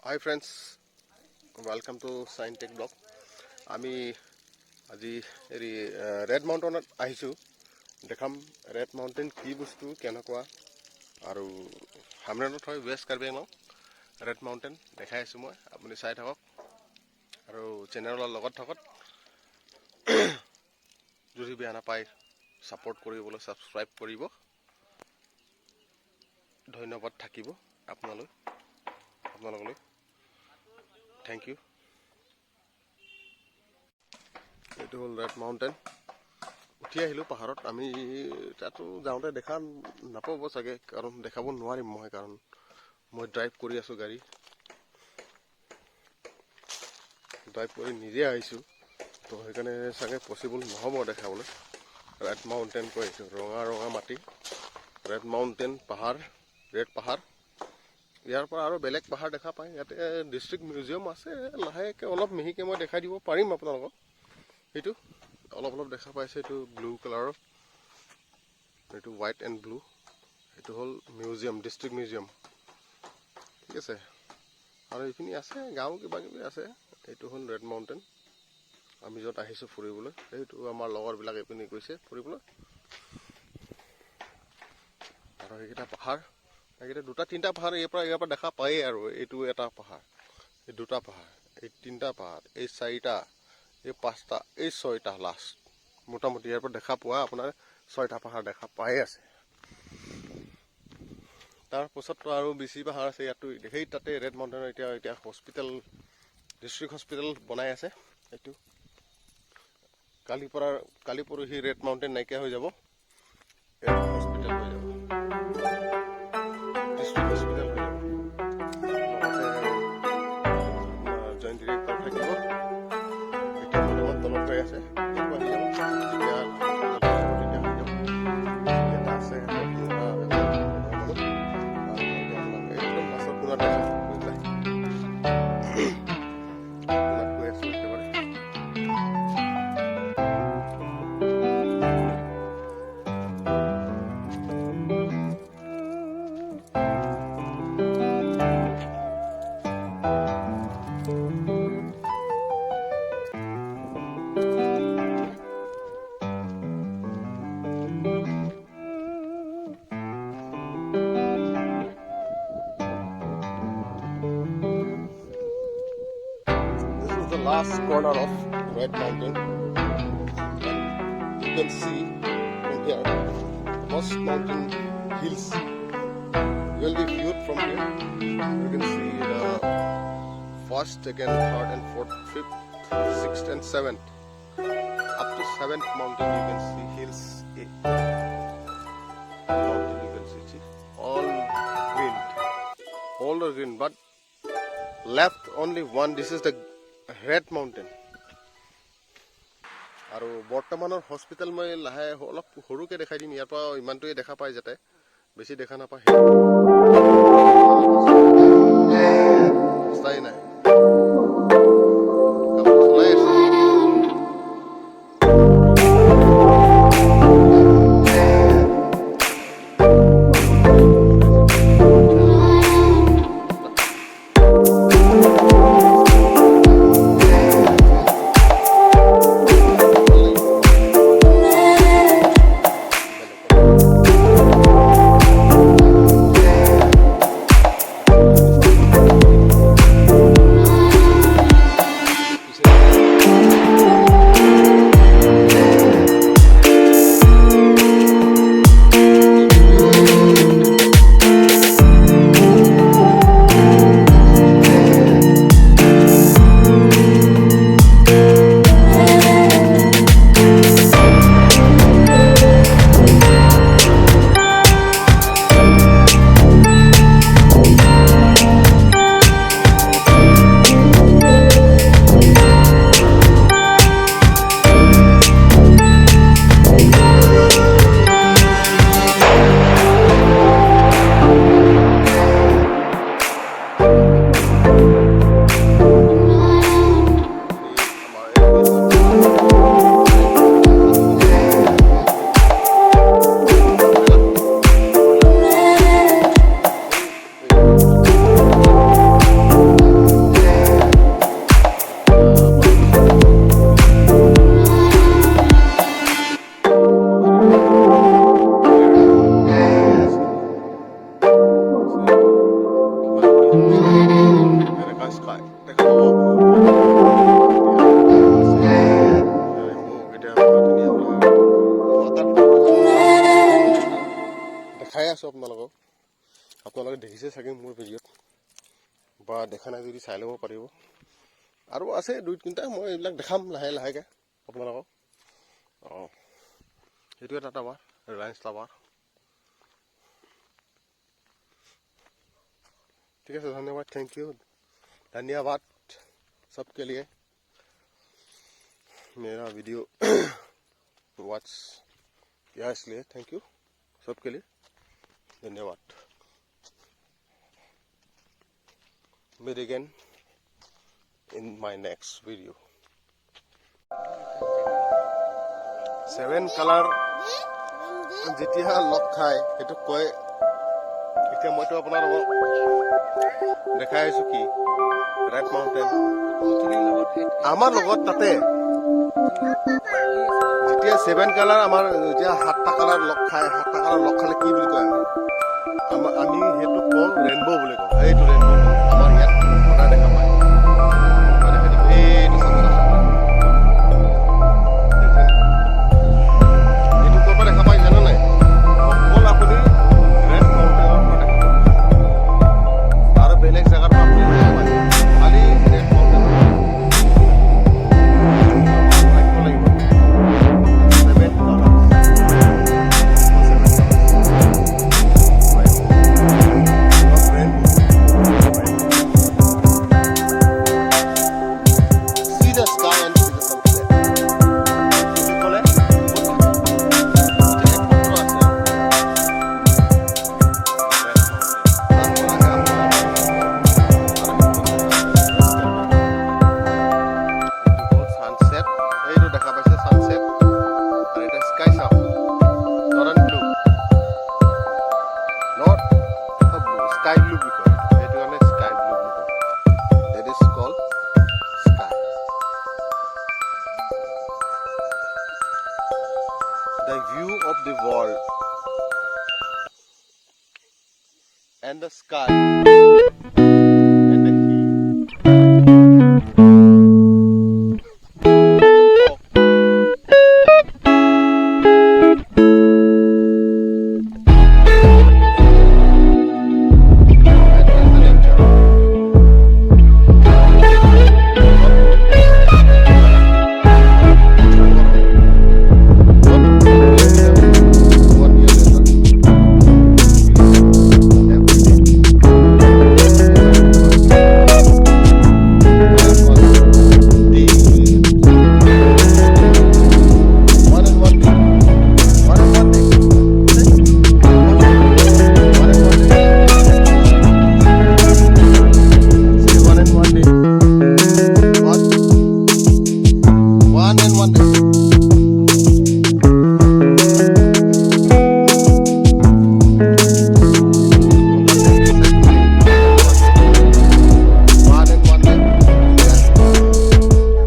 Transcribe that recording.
Hi friends, welcome to Shine Tech Blog. আমি আজি হেৰি ৰেড মাউণ্টেইনত আহিছোঁ। দেখাম ৰেড মাউণ্টেইন কি বস্তু, কেনেকুৱা আৰু হামৰেণত হয়, west Karbi Anglong. Red mountain দেখাই আছোঁ মই, আপুনি চাই থাকক আৰু চেনেলৰ লগত থাকক। যদি বেয়া নাপায়, ছাপোৰ্ট কৰিবলৈ ছাবস্ক্ৰাইব কৰিব। ধন্যবাদ থাকিব আপোনালোকলৈ। Thank you. এইটো হ'ল ৰেড মাউণ্টেইন। উঠি আহিলোঁ পাহাৰত আমি। তাতো যাওঁতে দেখা নাপাব চাগে, কাৰণ দেখাব নোৱাৰিম মই, কাৰণ মই ড্ৰাইভ কৰি আছোঁ। গাড়ী ড্ৰাইভ কৰি নিজে আহিছোঁ, তো সেইকাৰণে চাগে পচিবল নহ'ব দেখাবলৈ। ৰেড মাউণ্টেইন কৈ আহিছোঁ, ৰঙা ৰঙা মাটি, ৰেড মাউণ্টেইন পাহাৰ, ৰেড পাহাৰ। ইয়াৰ পৰা আৰু বেলেগ পাহাৰ দেখা পায়। ইয়াতে ডিষ্ট্ৰিক্ট মিউজিয়াম আছে। লাহেকৈ অলপ মিহিকৈ মই দেখাই দিব পাৰিম আপোনালোকক। সেইটো অলপ অলপ দেখা পাইছে, এইটো ব্লু কালাৰৰ, এইটো হোৱাইট এণ্ড ব্লু, সেইটো হ'ল মিউজিয়াম, ডিষ্ট্ৰিক্ট মিউজিয়াম। ঠিক আছে। আৰু এইখিনি আছে গাঁও, কিবা কিবি আছে। এইটো হ'ল ৰেড মাউণ্টেইন, আমি য'ত আহিছোঁ ফুৰিবলৈ। সেইটো আমাৰ লগৰবিলাক এইপিনে গৈছে ফুৰিবলৈ। আৰু সেইকেইটা পাহাৰ, সেইকেইটা দুটা তিনিটা পাহাৰ ইয়াৰ পৰা দেখা পায়েই। আৰু এইটো এটা পাহাৰ, এই দুটা পাহাৰ, এই তিনিটা পাহাৰ, এই চাৰিটা, এই পাঁচটা, এই ছয়টা লাষ্ট। মোটামুটি ইয়াৰ পৰা দেখা পোৱা আপোনাৰ ছয়টা পাহাৰ দেখা পায়ে আছে। তাৰপাছততো আৰু বেছি পাহাৰ আছে ইয়াতো। সেই তাতে ৰেড মাউণ্টেইনৰ এতিয়া হস্পিটেল, ডিষ্ট্ৰিক্ট হস্পিটেল বনাই আছে। এইটো কালিৰ পৰা, কালি পৰহি ৰেড মাউণ্টেইন নাইকিয়া হৈ যাব, হস্পিটেল হৈ যাব, ডিষ্ট্ৰিক্ট হস্পিটেল হৈ যাব। লগতে জইণ্ট ডিৰেক্টৰ থাকিব। এতিয়া বৰ্তমান তলত হৈ আছে, সেইটো আহি যাব। যেতিয়া তেতিয়া আহি যাব। এটা আছে মানুহ। আৰু মই এতিয়া আপোনাক একদম লাষ্টৰ কোণত দেখাম গৈ পেলাই। কোণত গৈ আছোঁ একেবাৰে। This is the last corner of Red Mountain, and you can see from here most mountain hills will be viewed from here. You can see the first, second, third, and fourth, fifth, sixth, and seventh. Up to seventh mountain, you can see hills. Mountain you can see all green, all are green, but left only one. This is the Red Mountain. আৰু বৰ্তমানৰ hospital মই লাহে অলপ সৰুকৈ দেখাই দিম। ইয়াৰ পৰা ইমানটোৱে দেখা পায়, যাতে বেছি দেখা নাপায়। ৰাস্তাই নাই, কামটো চলাই আছে। ভাল লাগিব। বেলেগ কথা। এনেকুৱা স্কাই দেখা পাব। বহুকেইটা ধুনীয়া ধুনীয়া দেখাই আছোঁ আপোনালোকক। আপোনালোকে দেখিছে চাগে মোৰ ভিডিঅ'ত, বা দেখা নাই যদি চাই ল'ব পাৰিব। আৰু আছে দুই তিনিটা, মই এইবিলাক দেখাম লাহে লাহেকৈ আপোনালোকক। অঁ, সেইটো এটা টাৱাৰ, ৰিলায়েন্স টাৱাৰ। ঠিক আছে, ধন্যবাদ, thank U, धन्यवाद सबके लिए मेरा वीडियो वॉच किया, इसलिए thank you सबके लिए, धन्यवाद। Meet again in my next video. Seven color যেতিয়া লগ খায় সেইটো কয়। এতিয়া মইতো আপোনালোকক দেখাই আছো কি ৰেড মাউণ্টেইন আমাৰ লগত। তাতে যেতিয়া ছেভেন কালাৰ, আমাৰ যেতিয়া সাতটা কালাৰ লগ খায়, সাতটা কালাৰ লগ খালে কি বুলি কয় আমি? আমি সেইটো কওঁ ৰেইনব' বুলি কওঁ। এইটো ৰেইনব' আমাৰ ইয়াত সদায় দেখা পায়। মই দেখাই দিম। এইটো চাব, চাব, চাব। দেখিছেনে? এইটো ক'ৰ পৰা দেখা পায় জানে নাই? অকল আপুনি ৰেড মাউণ্টেইনৰ পৰা দেখা পাব। আৰু বেলেগ জেগাৰ পৰা আপুনি নাপায়, খালি ৰেড মাউণ্টেইনৰ পৰা ৰাখিব লাগিব। Seven colour, seven colour, rainbow. See the sky and see the sunset. বুলি ক'লে একমাত্ৰ আছে Red Mountain। তাৰ পৰাহে আপোনাৰ এইটো হ'ল ছানছেট। এইটো দেখা পাইছে ছানছেট। আৰু এটা স্কাই চাওক, northern blue, not blue, sky blue বুলি কয়। সেইটো কাৰণে স্কাই ব্লু বুলি কয়। That is call sky. The view of the world and the sky.